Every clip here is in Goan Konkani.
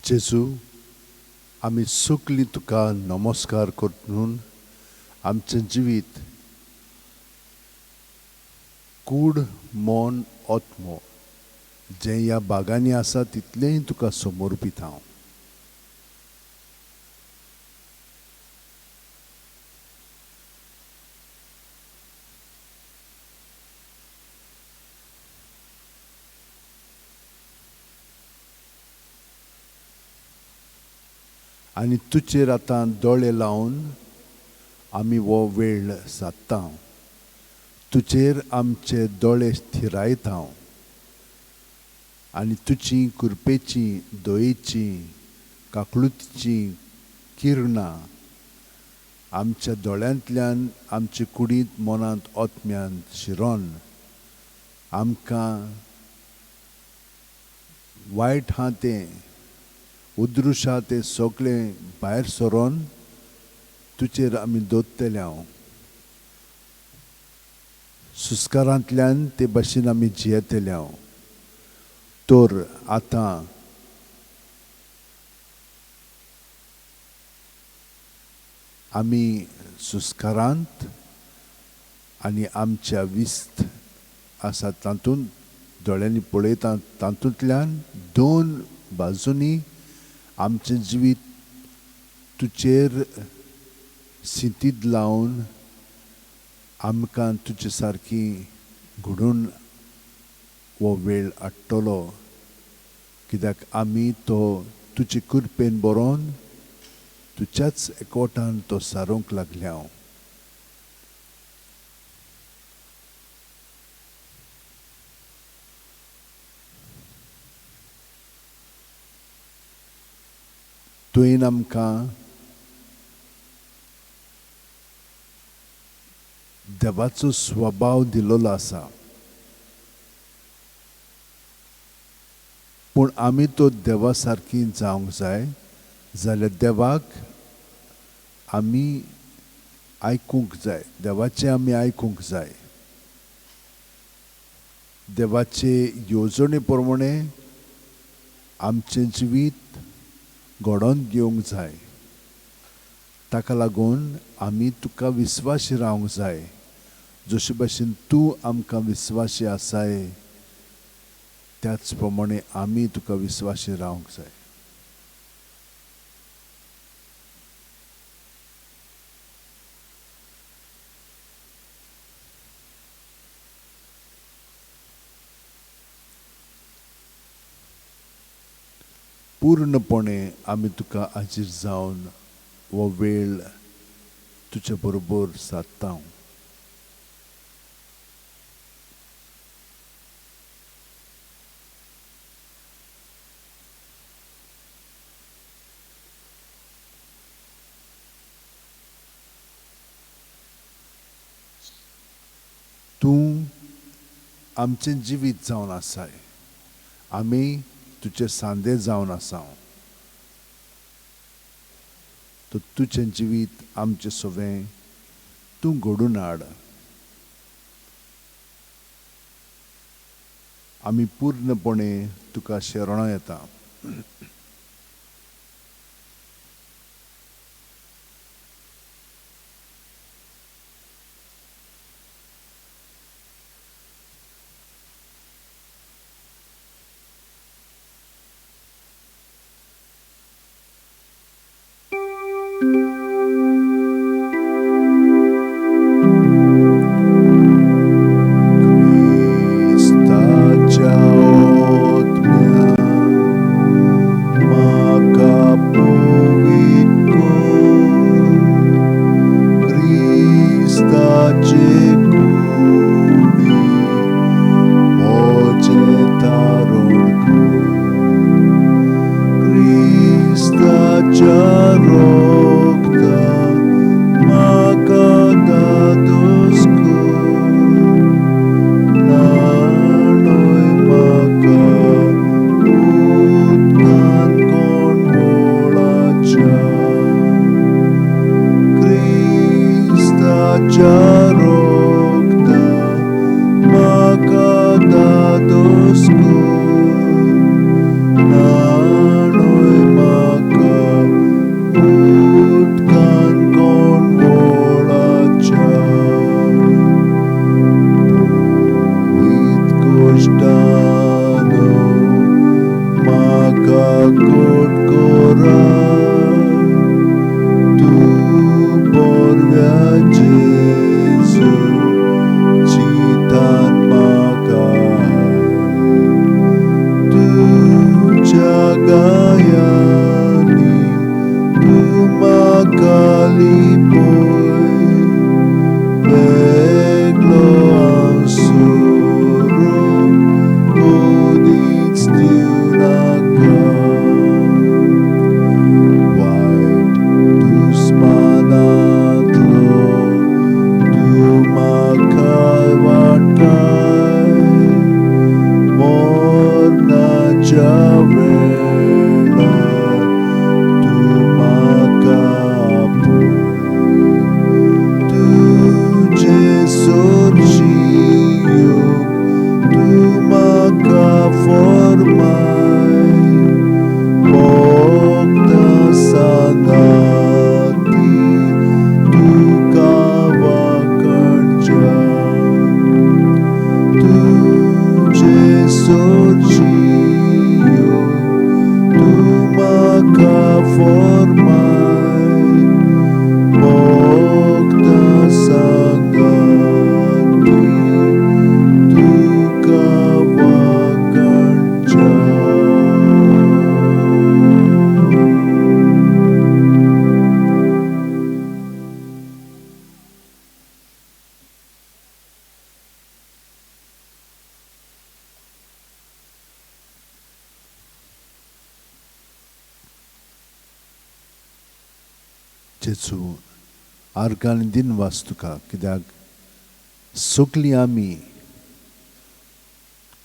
जेजू, आमी सगळीं तुका नमस्कार करून आमचें जिवीत कूड मन आत्मो जें ह्या बागांनी आसा तितलेंय तुका समर्पीत हांव. आनी तुजेर आतां दोळे लावन आमी हो वेळ सादता, तुजेर आमचे दोळे थिरायता आनी तुजी कृपेची दयेची काकळुतीची किरणां आमच्या दोळ्यांतल्यान आमचे कुडींत मनांत आत्म्यांत शिरोन आमकां वायट हा तें उदृश आहा तें सगळें भायर सरोन तुजेर आमी दवरतले हांव. सुस्कारांतल्यान ते भाशेन आमी जियेतले हांव. तर आतां आमी सुस्कारांत आनी आमच्या विस्त आसा तातूंत दोळ्यांनी पळयता तातूंतल्यान दोन बाजूंनी आमचें जिवीत तुजेर सिंतीद लावन आमकां तुजे सारकी घडून हो वेळ हाडटलो, कित्याक आमी तो तुजे कृपेन बरोवन तुज्याच एकवटान तो सारूंक लागले हांव. तुवें आमकां देवाचो स्वभाव दिल्लो आसा, पूण आमी तो देवा सारकी जावंक जाय जाल्यार देवाक आमी आयकूंक जाय, देवाचें आमी आयकूंक जाय, देवाचे येवजणे प्रमाणे आमचें जिवीत घडोवन घेवंक जाय. ताका लागून आमी तुका विस्वासी रावंक जाय, जशे भाशेन तूं आमकां विस्वासी आसाय त्याच प्रमाणे आमी तुका विस्वासी रावंक जाय. पूर्णपणे आमी तुका हाजीर जावन हो वेळ तुजे बरोबर सादता. तूं आमचें जिवीत जावन आसाय, आमी तुजे सांदे जावन आसा, तर तुजें जिवीत आमचें सवें तूं घडून हाड. आमी पूर्णपणे तुका शरणो येता. जेजू, आर्गां आनी दिनवास तुका, कित्याक सगळीं आमी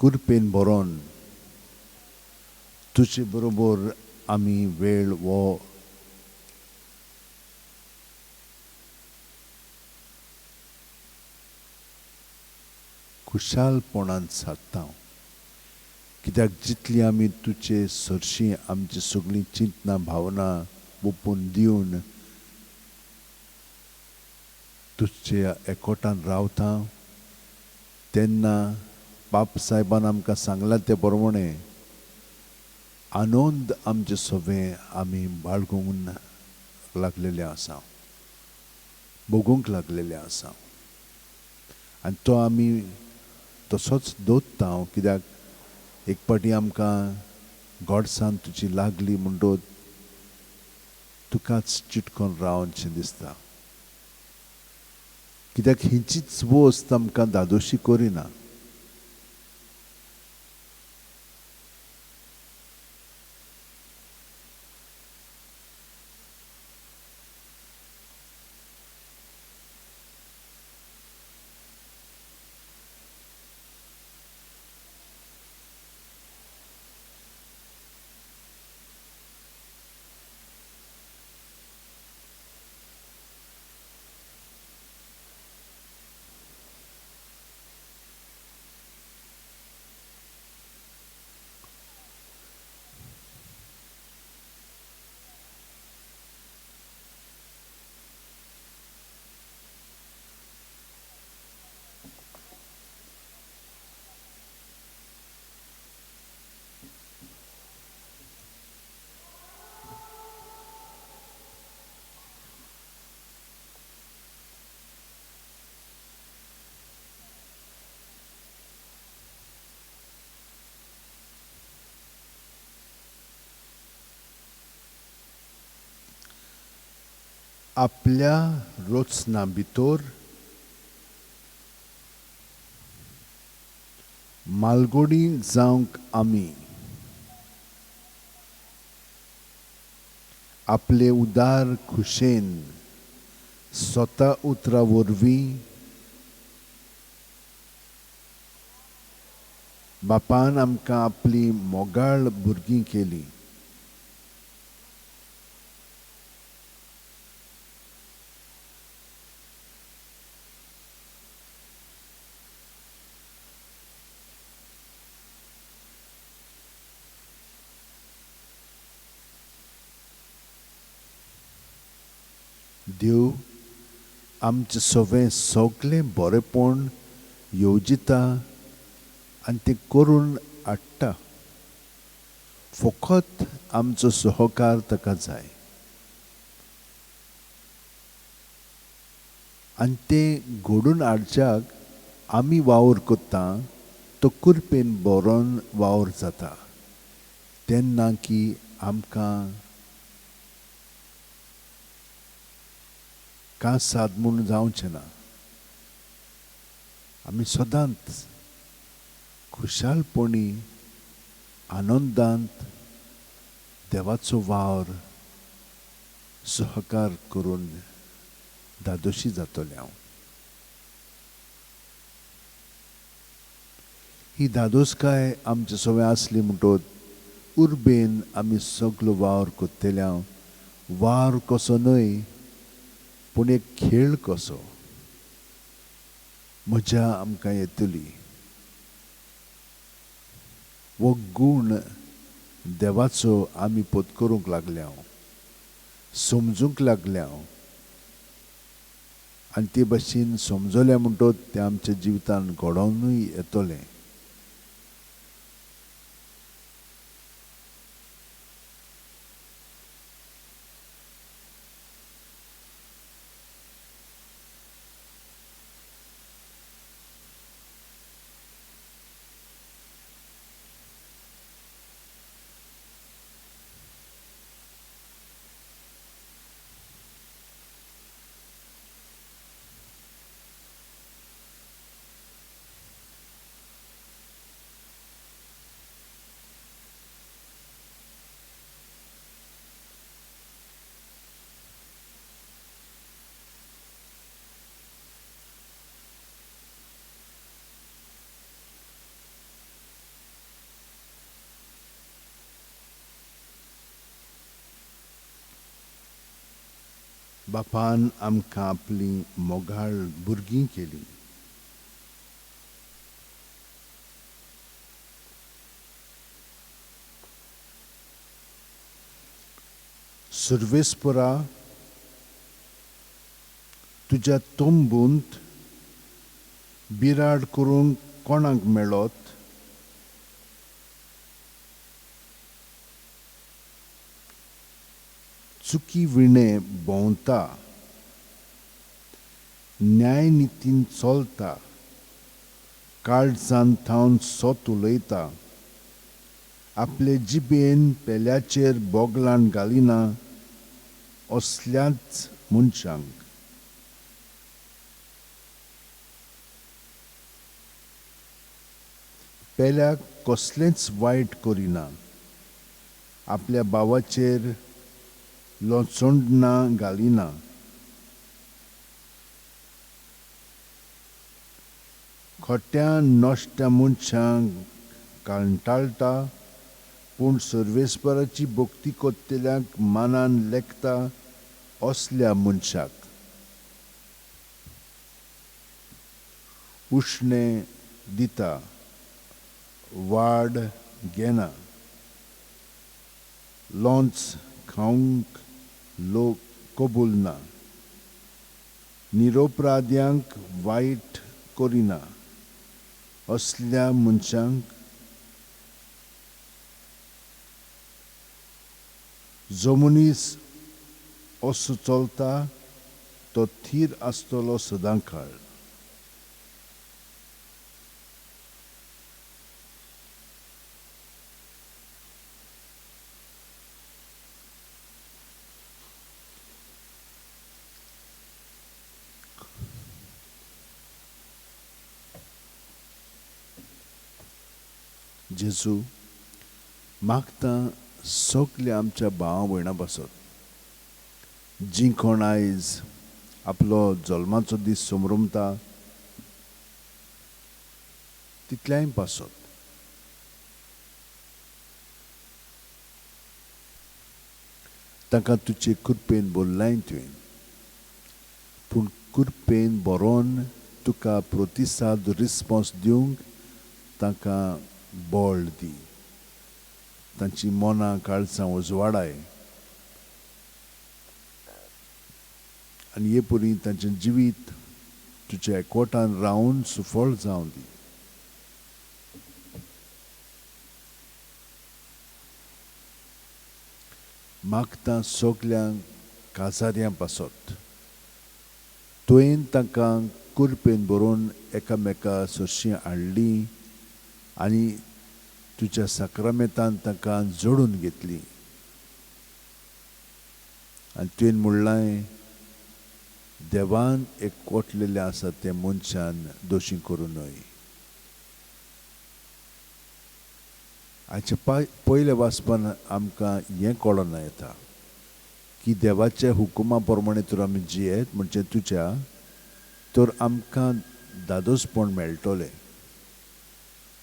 कुरपेन बरोवन तुजे बरोबर आमी वेळ वो खुशालपणान सारता, कित्याक जितली आमी तुजे सरशीं आमची सगळीं चिंतना भावना ओपून दिवन तुजच्या एकवटान रावता तेन्ना बाप सायबान आमकां सांगलां ते प्रमाणें आनंद आमचे सगळें आमी बाळगूंक लागलेले आसा, भोगूंक लागलेले आसा आनी तो आमी तसोच दवरता, कित्याक एक पाटी आमकां गोडसान तुजी लागली म्हणटच तुकाच चिटकोन रावनशें दिसता, कित्याक हिचीच वस्त आमकां धादोशी करिना. आपल्या रचना भितर मालगोडी जावंक आमी आपले उदार खुशेन स्वता उतरा वरवीं बापान आमकां आपली मोगाळ भुरगीं केली. देव आमचें सगळें सगळें बरेंपण येवजिता आनी तें करून हाडटा, फकत आमचो सहकार ताका जाय आनी तें घडून हाडच्याक आमी वावर करता तो कुरपेन बरोवन वावर जाता तेन्ना की आमकां कांसाद म्हूण जावचें ना. आमी सदांच खुशालपणी आनंदांत देवाचो वावर सहकार करून धादोशी जातले. हांव ही धादोसकाय आमचे सगळें आसली म्हणटच उर्बेन आमी सगलो वावर करतले. वावर कसो न्हय पूण एक खेळ कसो मजा आमकां येतली. हो गूण देवाचो आमी पत्करूंक लागल्या, समजूंक लागल्या आनी ते भाशेन समजल्या म्हणटच तें आमच्या जिवितान घडोवनूय येतलें. बापान आमकां आपलीं मोगाळ भुरगीं केलीं. सर्वेस्परा, तुज्या तंबूंत बिराड करूंक कोणाक मेळत? चुकी विणें भोंवता, न्यायनितीन चलता, काळजान थावन सत उलयता, आपले जिबेन पेल्याचेर बोगलान घालिना असल्याच मनशांक. पेल्याक कसलेंच वायट करिना, आपल्या भावाचेर लोचोंडना घालिना. खोट्या नश्ट्या मनशांक कंटाळटा, पूण सर्वेस्पराची भक्ती करतल्यांक मानान लेखता असल्या मनशाक. उश्णें दिता, वाड घेना, लोंच खावंक लोक कबूल ना, निरोपराध्यांक वायट करिना असल्या मनशांक. जो मनीस असो चलता तो थीर आसतलो सदांकाळ. जेजू, मागता सगल्या आमच्या भावा भयणां पासत, जीं कोण आयज आपलो जल्माचो दीस समरमता तितल्याय पासत. तांकां तुजे कृपेन भरलाय तुवें, पूण कृपेन बरोवन तुका प्रतिसाद रिस्पॉन्स दिवंक तांकां बळ दी, तांची मनां काळजां उजवाडाय आनी हे परी तांचें जिवीत तुज्या एकवटान रावन सुफळ जावं दी. मागता सगल्यांक काजाऱ्यां पासत, तुवें तांकां कुरपेन बरोवन एकामेका सरशीं हाडलीं आनी तुज्या साक्रामेंतान तांकां जोडून घेतलीं. आनी तुवें म्हणलां, देवान एकवटलेलें आसा तें मनशान दोशी करूं न्हय. आयच्या पयल्या वाचपान आमकां हें कळना येता की देवाच्या हुकुमा प्रमाणे तर आमी जियेत म्हणजे तुज्या तर आमकां दादोसपण मेळटलें,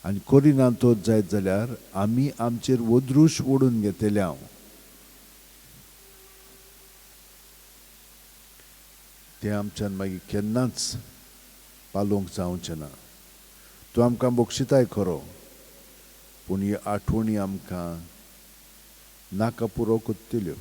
आनी करिना तर जायत जाल्यार आमी आमचेर वदृश ओडून घेतले. हांव तें आमच्यान मागीर केन्नाच पालोवंक जावचें ना. तूं आमकां बक्षिताय खरो, पूण ही आठवणी आमकां नाका पुरो करतल्यो.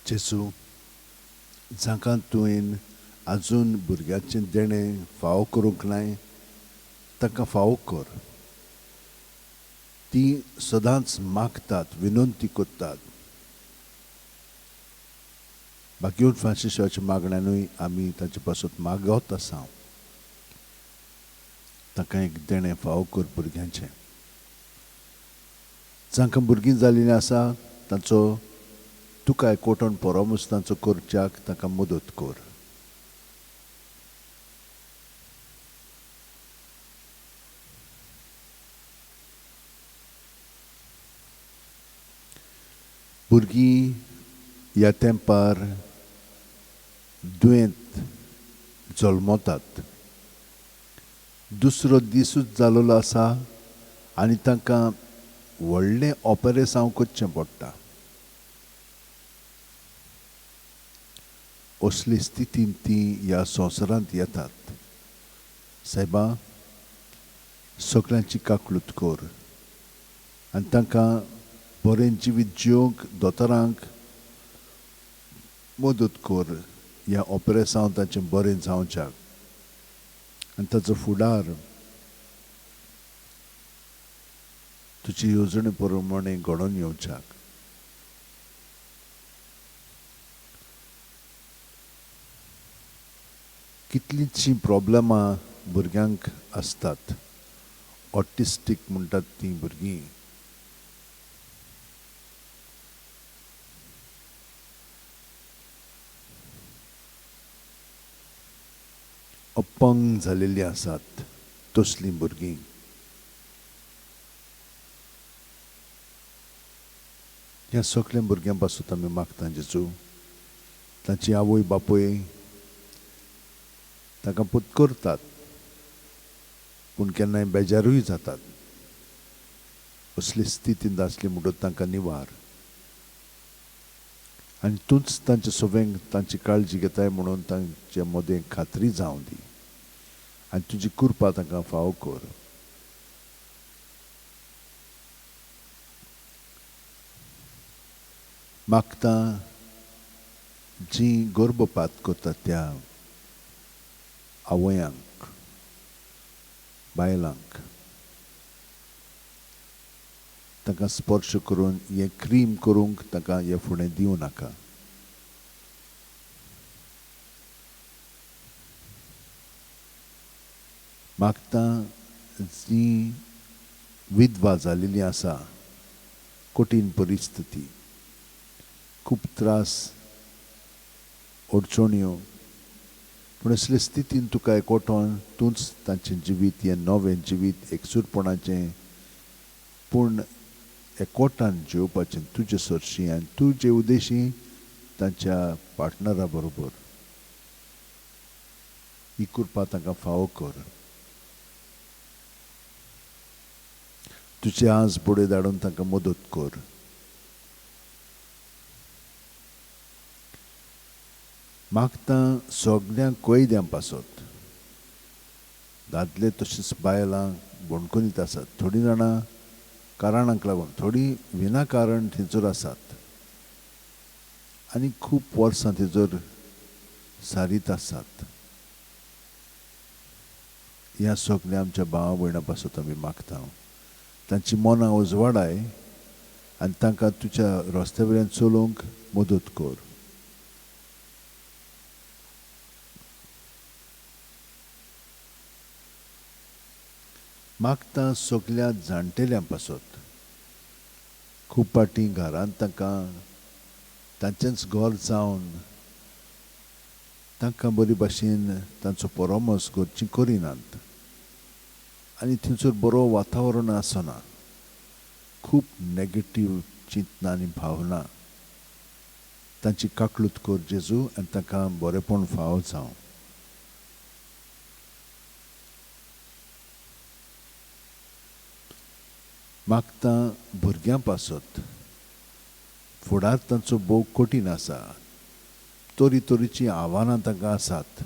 जेजू, जांकां तुवें आजून भुरग्याचें देणें फावो करूंक नाय तांकां फावो कर. ती सदांच मागतात, विनंती करतात. बाकी फ्रांसिसाच्या मागण्यानूय आमी तांचे पासत मागत आसा. तांकां एक देणें फावो कर भुरग्यांचें. जांकां भुरगीं जाल्लीं आसा तांचो तुका एकवटून परामर्श तांचो करच्याक तांकां मदत कर. भुरगीं ह्या तेंपार दुयेंत जल्मतात. दुसरो दिसूच जाल्लो आसा आनी तांकां व्हडलें ऑपरेसांव करचें पडटा. असले स्थितीन ती ह्या संवसारांत येतात. सायबा, सगळ्यांची काकळूत कर आनी तांकां बरें जिवीत जिवंक दोतोरांक मदत कर. ह्या ऑपरेसांव तांचें बरें जावच्याक आनी ताचो फुडार तुजी येवजणे प्रमाणे घडोवन येवच्याक. कितलींचशीं प्रॉब्लमां भुरग्यांक आसतात. ऑटिस्टीक म्हणटात तीं भुरगीं. अपंग जालेलीं आसात तसलीं भुरगीं. ह्या सगल्या भुरग्यां पासून आमी मागता जेजू, तांची आवय बापूय तांकां पूत करतात पूण केन्नाय बेजारूय जातात. असली स्थितींत आसली म्हणटकच तांकां निवार आनी तूंच तांचे सगळ्यांक तांची काळजी घेताय म्हणून तांचे मदें खात्री जावं दी आनी तुजी कृपा तांकां फावो कर. मागता जी गर्भपात करतात त्या आवयांक, बायलांक, तांकां स्पर्श करून हें क्रीम करूंक तांकां हें फुडें दिवं नाका. मागता जी विधवा जाल्ली आसा, कठीण परिस्थिती, खूब त्रास, अडचण्यो, पूण असले स्थितीन तुका एकवटोन तूंच तांचें जिवीत हें नवें जिवीत एकसूरपणाचें पूण एकवटान जेवपाचें तुजे सरशी आनी तुजे उद्देशी तांच्या पार्टनरा बरोबर ही कृपा तांकां फावो कर. तुजे आज बोडे धाडून तांकां मदत कर. मागता सगळ्या कैद्यां पासत, दादले तशेंच बायलां बणकणीत आसात. थोडीं जाणां कारणांक लागून, थोडीं विनाकारण थंयसर आसात आनी खूब वर्सां थंयसर सारीत आसात. ह्या सगळ्या आमच्या भावा भयणां पासत आमी मागता तांची मनां उजवाडाय आनी तांकां तुज्या रस्त्या वयल्यान चलोवंक मदत कर. मागता सगल्या जाणटेल्यां पासत. खूब फावटी घरांत तांकां तांचेंच घर जावन तांकां बरी भाशेन तांचो परामर्श घरचीं करिनात आनी थंयसर बरो वातावरण आसना. खूब नेगेटीव चिंतना आनी भावना. तांची काकळूत कर जेजू आनी तांकां बरेपण फावो जावं. मागता भुरग्यां पासत. फुडार तांचो भोव कठीण आसा. तरी तरेचीं आव्हानां तांकां आसात.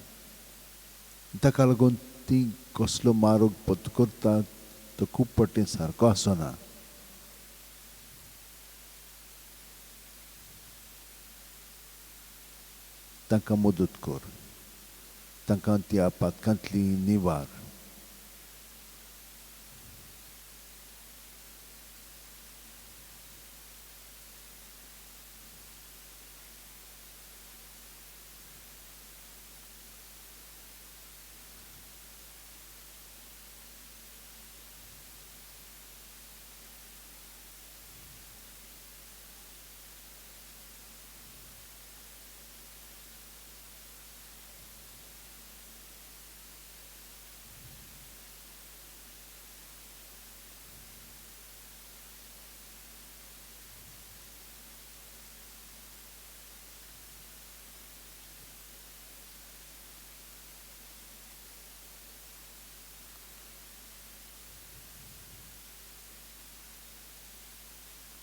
ताका लागून ती कसलो मार्ग पत्करतात तो खूब फावटी सारको आसना. तांकां मदत कर, तांकां त्या पातकांतली निवार.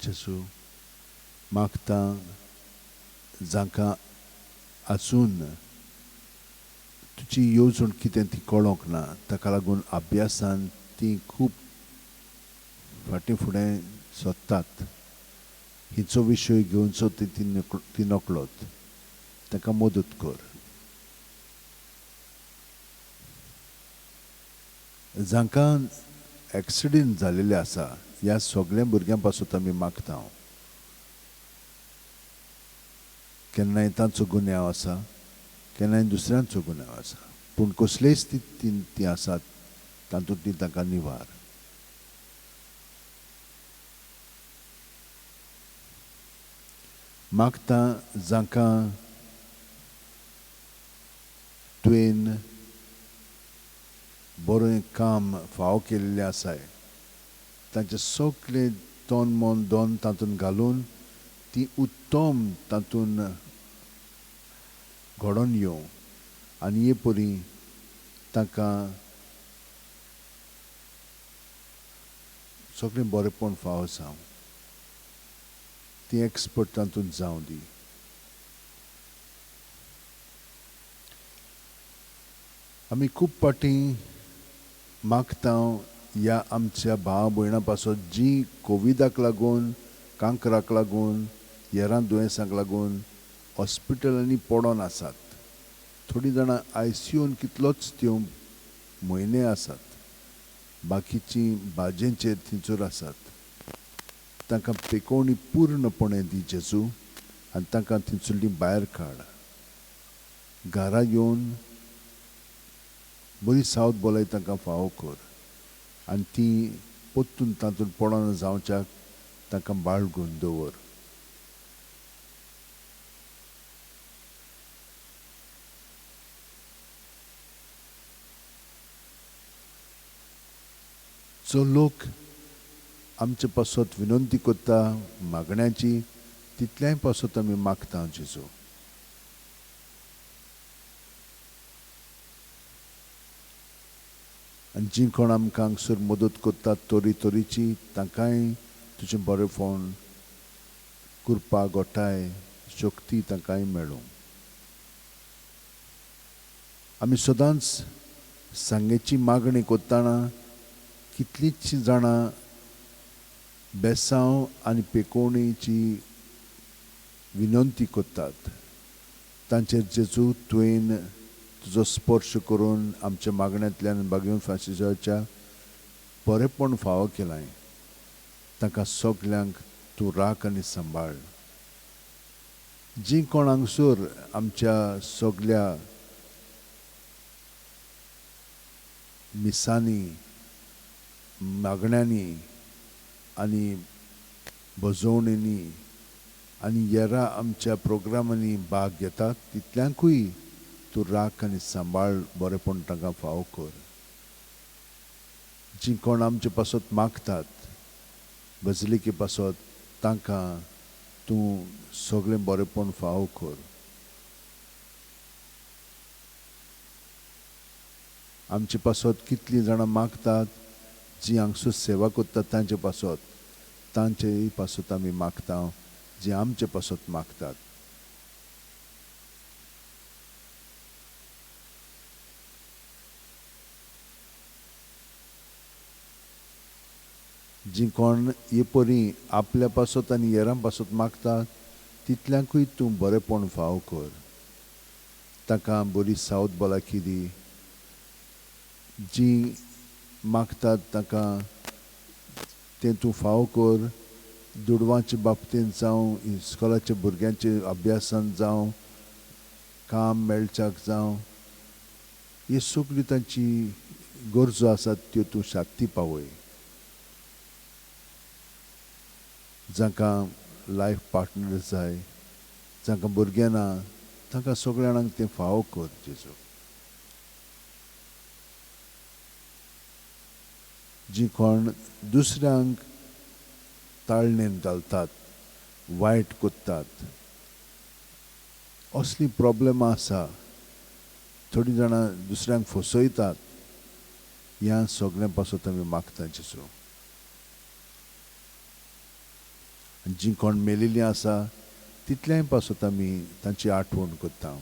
जेजू मागता जांकां आजून तुजी येवजण कितें ती कळोंक ना, ताका लागून अभ्यासान ती खूब फाटीं फुडें सोदतात. हिचो विशय घेवचो ती नकळत, तांकां मदत कर. जांकां एक्सिडंट जालेले आसा ह्या सगळ्या भुरग्यां पासून आमी मागता. केन्नाय तांचो गुन्यांव आसा, केन्नाय दुसऱ्यांचो गुन्यांव आसा, पूण कसलेय स्थितीन ती आसात तातूंतली तांकां निवार. मागता जांकां तुवें बरें काम फावो केल्लें आसाय तांचे सगळे तन मन दोन तातूंत घालून ती उत्तम तातूंत घडोवन येवं आनी हे परी तांकां सगळें बरेंपण फावो जावं, ती एक्सपर्ट तातूंत जावं दी. आमी खूब फावटी मागता ह्या आमच्या भाव भयणां पासत जी कोविडाक लागून, कांक्राक लागून, हेरां दुयेंसांक लागून हॉस्पिटलांनी पडोन आसात. थोडीं जाणां आयसीयून कितलोच त्यो म्हयने आसात, बाकीचीं भाजयेचेर थंयसर आसात. तांकां पेकोवणी पूर्णपणे दी जेजू आनी तांकां थंयसरली भायर काड. घरा येवन बरी सावत बोलाय तांकां फावो कर आनी ती परतून तातूंत पडना जावच्याक तांकां बाळगून दवर. जो लोक आमचे पासत विनंती करता मागण्याची तितल्याय पासत आमी मागता जेजू. आनी जी कोण आमकां हांगसर मदत करतात तरी तरेची तांकांय तुजें बरेंपण, कृपा, गोठाय, शक्ती तांकांय मेळूं. आमी सदांच सांगेची मागणी करतना कितलींच जाणां बेसांव आनी पेकोवणेची विनंती करतात. तांचेर जेजू तुवें तुजो स्पर्श करून आमच्या मागण्यांतल्यान बागेवन फ्रांसिसाच्या बरेंपण फावो केलां. तांकां सगल्यांक तूं राख आनी सांबाळ. जी कोण हांगसर आमच्या सगल्या मिसांनी, मागण्यांनी आनी भजवणींनी आनी हेरा आमच्या प्रोग्रामांनी भाग घेतात तितल्यांकूय तूं राख आनी सांबाळ, बरेंपण तांकां फावो कर. जी कोण आमचे पासत मागतात बजलिके पासत तांकां तूं सगळें बरेंपण फावो कर. आमचे पासत कितलीं जाणां मागतात जी हांगसर सेवा करतात तांचे पासत, तांचे पासत आमी मागता जी आमचे पासत मागतात. जी कोण हे परी आपल्या पासत आनी हेरां पासत मागतात तितल्यांकूय तूं बरेंपण फावो कर. तांकां बरी सावध भलायकी दी. जीं मागतात तांकां तें तूं फावो कर. दुडवांचे बाबतींत जावं, इस्कोलाच्या भुरग्यांच्या अभ्यासान जावं, काम मेळच्याक जावं, ही सगळी तांची गरजो आसात त्यो तूं शात्ती पावय. जांकां लायफ पार्टनर जाय, जांकां भुरगें ना, तांकां सगळ्या जाणांक तें फावो कर जेजू. जीं कोण दुसऱ्यांक ताळणेन घालतात, वायट करतात, असलीं प्रॉब्लेमां आसा. थोडीं जाणां दुसऱ्यांक फसयतात. ह्या सगळ्यां पासत आमी मागता जेजू. जीं कोण मेलिल्लीं आसा तितल्याय पासत आमी तांची आठवण करता.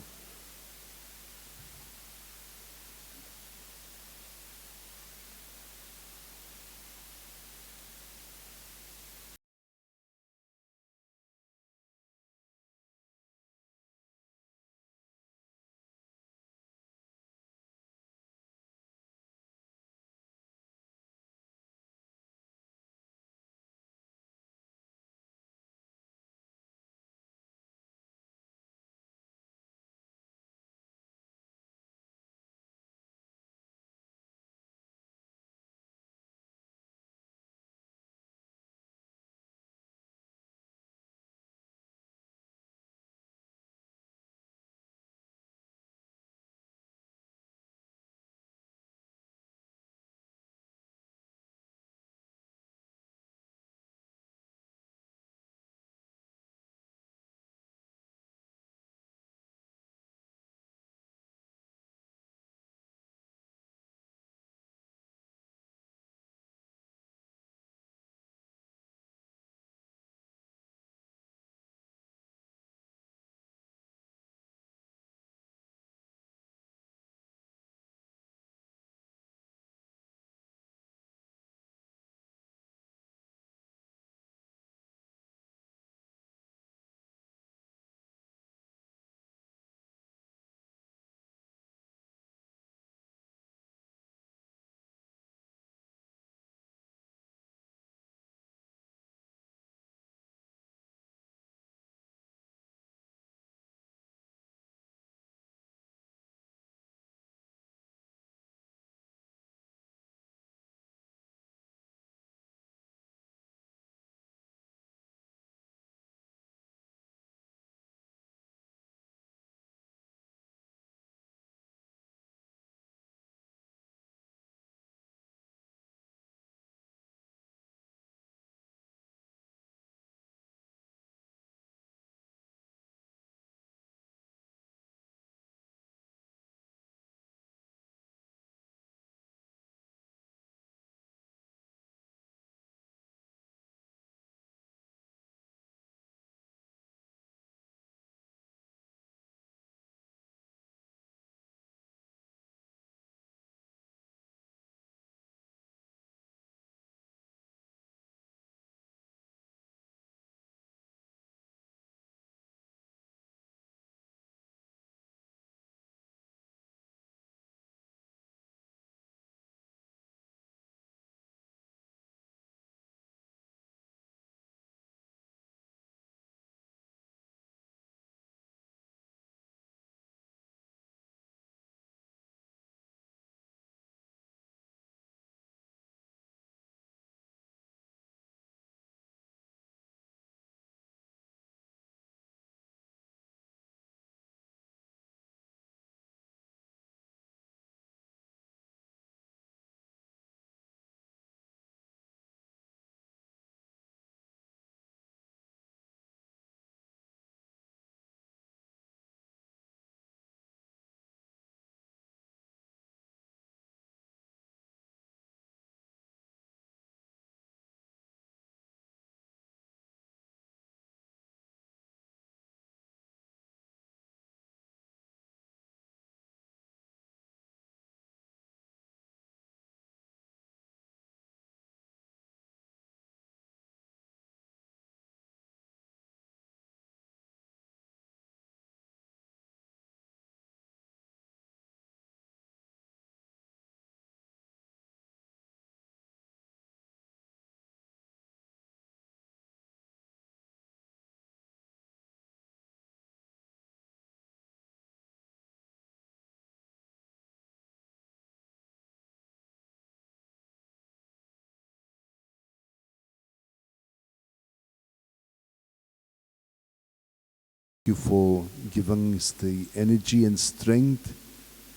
you for giving us the energy and strength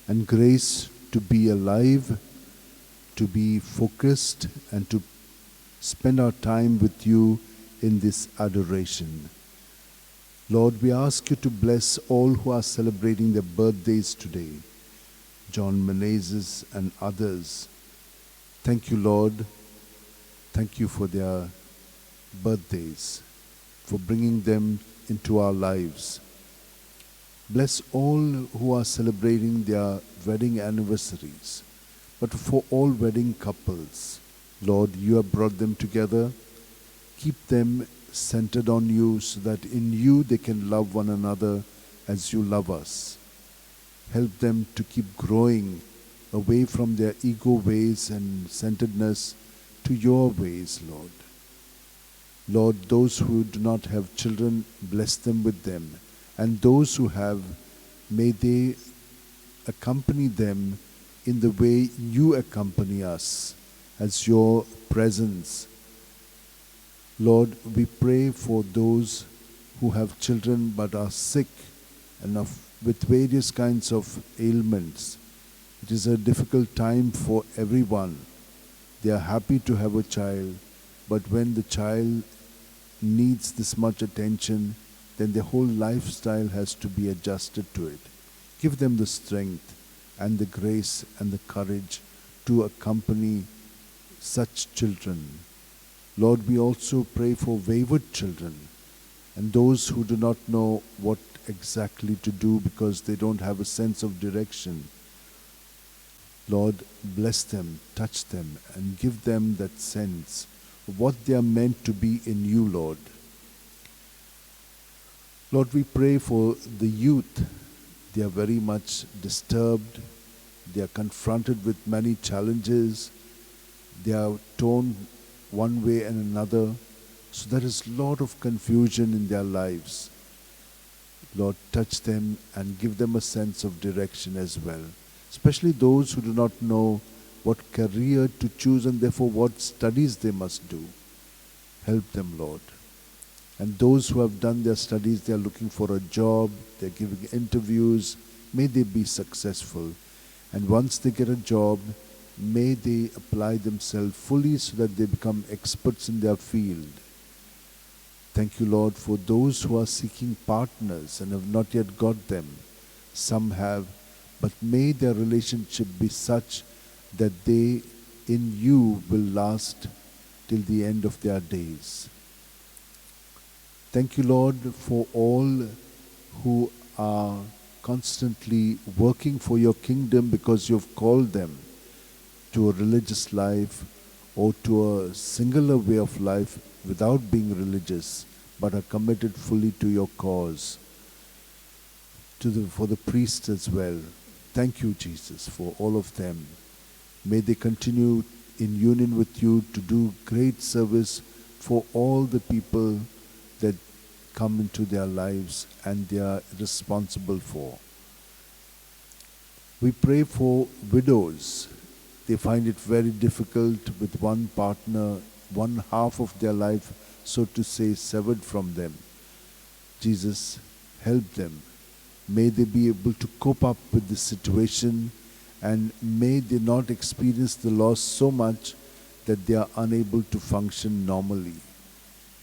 and grace to be alive, to be focused, and to spend our time with you in this adoration. Lord, we ask you to bless all who are celebrating their birthdays today, John Menezes and others. Thank you, Lord. Thank you for their birthdays, for bringing them into our lives. Bless all who are celebrating their wedding anniversaries, but for all wedding couples, Lord, you have brought them together. Keep them centered on you so that in you they can love one another as you love us. Help them to keep growing away from their ego ways and centeredness to your ways, Lord. Lord, those who do not have children, bless them with them. And those who have, may they accompany them in the way you accompany us, as your presence. Lord, we pray for those who have children but are sick and with various kinds of ailments. It is a difficult time for everyone. They are happy to have a child, but when the child needs this much attention, then their whole lifestyle has to be adjusted to it. Give them the strength and the grace and the courage to accompany such children. Lord, we also pray for wayward children and those who do not know what exactly to do because they don't have a sense of direction. Lord, bless them, touch them, and give them that sense of what they are meant to be in you, Lord. Lord, we pray for the youth. They are very much disturbed. They are confronted with many challenges. They are torn one way and another. So there is a lot of confusion in their lives. Lord, touch them and give them a sense of direction as well. Especially those who do not know what career to choose and therefore what studies they must do. Help them, Lord. And those who have done their studies, they are looking for a job, they are giving interviews. May they be successful. And once they get a job, may they apply themselves fully so that they become experts in their field. Thank you, Lord, for those who are seeking partners and have not yet got them. Some have, but may their relationship be such that they in you will last till the end of their days. Thank you, Lord, for all who are constantly working for your kingdom because you've called them to a religious life or to a singular way of life without being religious, but are committed fully to your cause. For the priests as well. Thank you, Jesus, for all of them. May they continue in union with you to do great service for all the people that come into their lives and they are responsible for. We pray for widows. They find it very difficult with one partner, one half of their life, so to say, severed from them. Jesus, help them. May they be able to cope up with the situation, and may they not experience the loss so much that they are unable to function normally.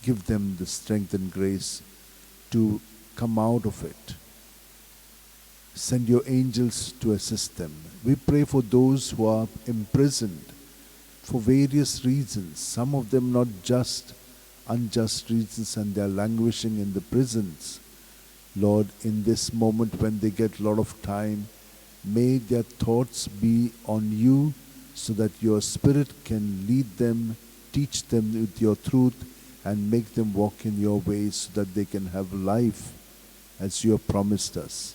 Give them the strength and grace to come out of it. Send your angels to assist them. We pray for those who are imprisoned for various reasons, some of them not just unjust reasons, and they are languishing in the prisons. Lord, in this moment when they get a lot of time, may their thoughts be on you so that your Spirit can lead them, teach them with your truth, and make them walk in your ways so that they can have life as you have promised us.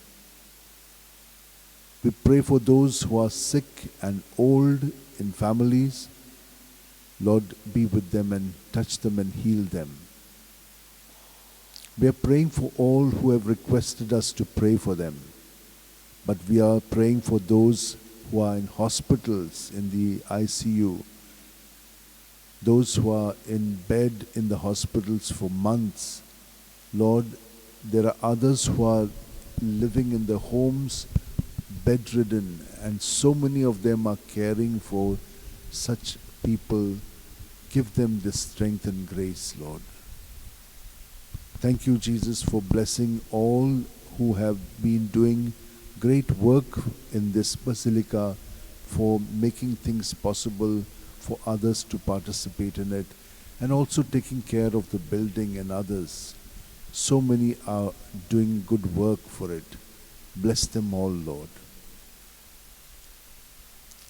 We pray for those who are sick and old in families. Lord, be with them and touch them and heal them. We are praying for all who have requested us to pray for them. But we are praying for those who are in hospitals, in the ICU, those who are in bed in the hospitals for months. Lord, There are others who are living in the homes bedridden, and so many of them are caring for such people. Give them the strength and grace, Lord. Thank you, Jesus, for blessing all who have been doing great work in this basilica, for making things possible for others to participate in it, and also taking care of the building and others. So many are doing good work for it. Bless them all, Lord.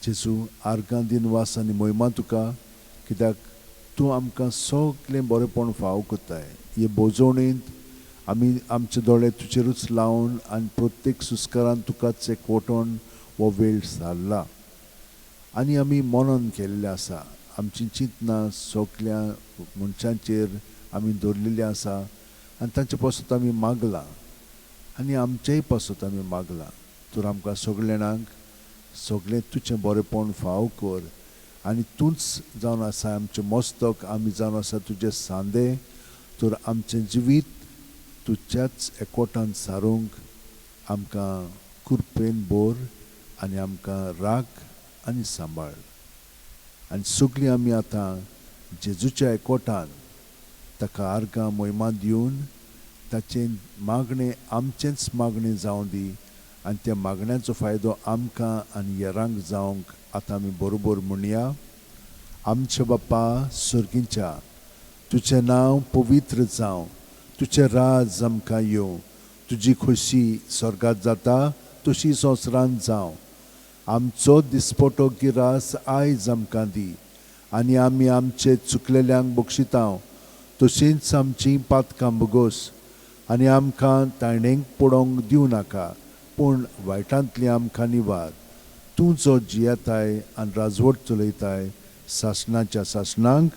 जेजू, आर्गां दिनवास आनी मोहिमा तुका, कित्याक तूं आमकां सगळें बरेंपण फाव करताय. हे भोजवणेंत आमी आमचे दोळे तुजेरूच लावन आनी प्रत्येक सुस्कारान तुकाच एकवटून हो वेळ सारला आनी आमी मनन केल्लें आसा. आमचीं चिंतनां सगळ्या मनशांचेर आमी दवरलेलीं आसा आनी तांचे पासत आमी मागलां आनी आमचेय पासत आमी मागलां. तर आमकां सगळे जाणांक सगळें तुजें बरेंपण फाव कर आनी तूंच जावन आसा आमचें मस्तक, आमी जावन आसा तुजे सांदे. तर आमचें जिवीत तुज्याच एकवटान सारूंक आमकां कृपेन भर आनी आमकां राख आनी सांबाळ. आनी सगळीं आमी आतां जेजूच्या एकवटान ताका आर्गां मोहिमा दिवन ताचें मागणें आमचेंच मागणें जावं दी आनी त्या मागण्याचो फायदो आमकां आनी हेरांक जावंक आतां आमी बरोबर म्हणया. आमच्या बापा सर्गीच्या, तुजें नांव पवित्र जावं, तुजें राज आमकां येवं, तुजी खोशी स्वर्गांत जाता तशी संवसारांत जावं. आमचो दिसपटो गिरास आयज आमकां दी आनी आमी आमचे चुकलेल्यांक बक्षितांव तशींच आमचीं पातकां भोगोस आनी आमकां ताणेंक पडोवंक दिवं नाका, पूण वायटांतली आमकां निवार. तूं जो जियेताय आनी राजवट चलयताय सासणाच्या सासणांक.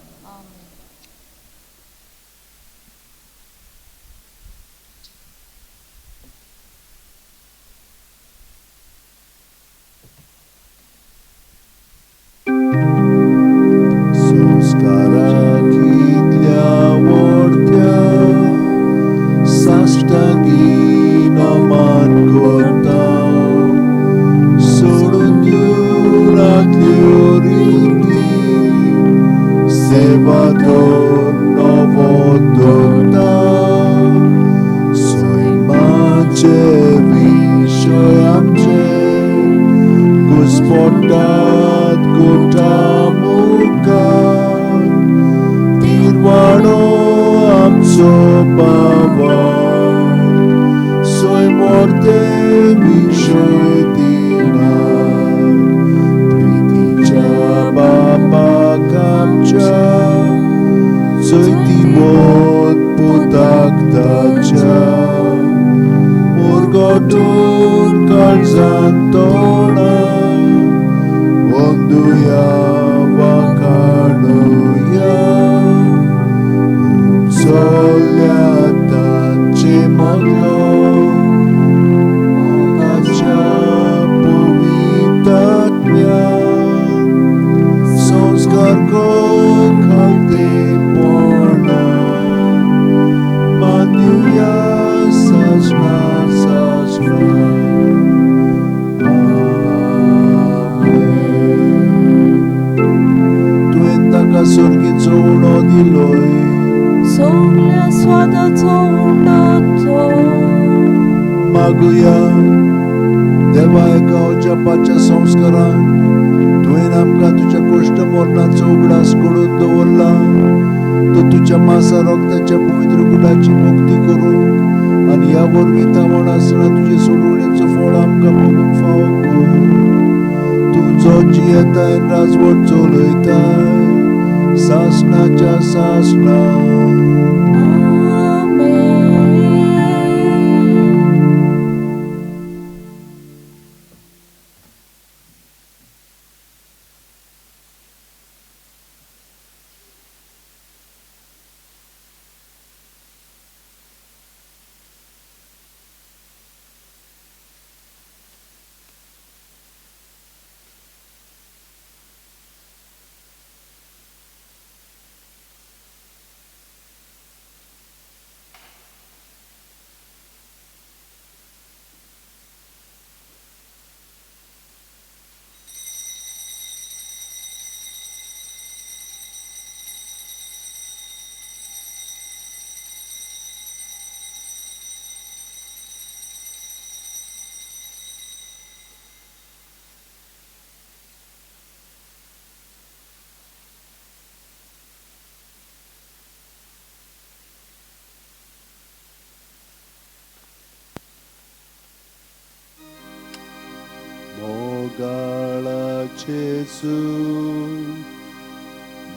जेजू,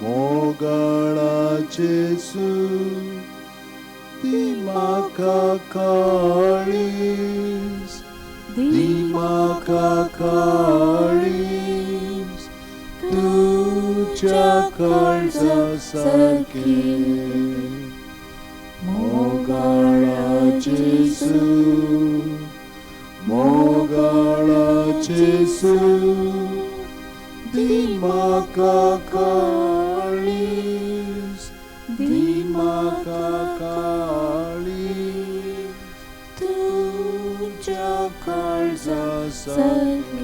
मोगाळा जेजू, दी म्हाका काळीज, दी म्हाका काळीज तुज्या काळजा सारकें. मोगाळा जेजू, मोगाळा जेजू, दी म्हाका काळीज, दी म्हाका काळीज तुज्या काळजा सारकें.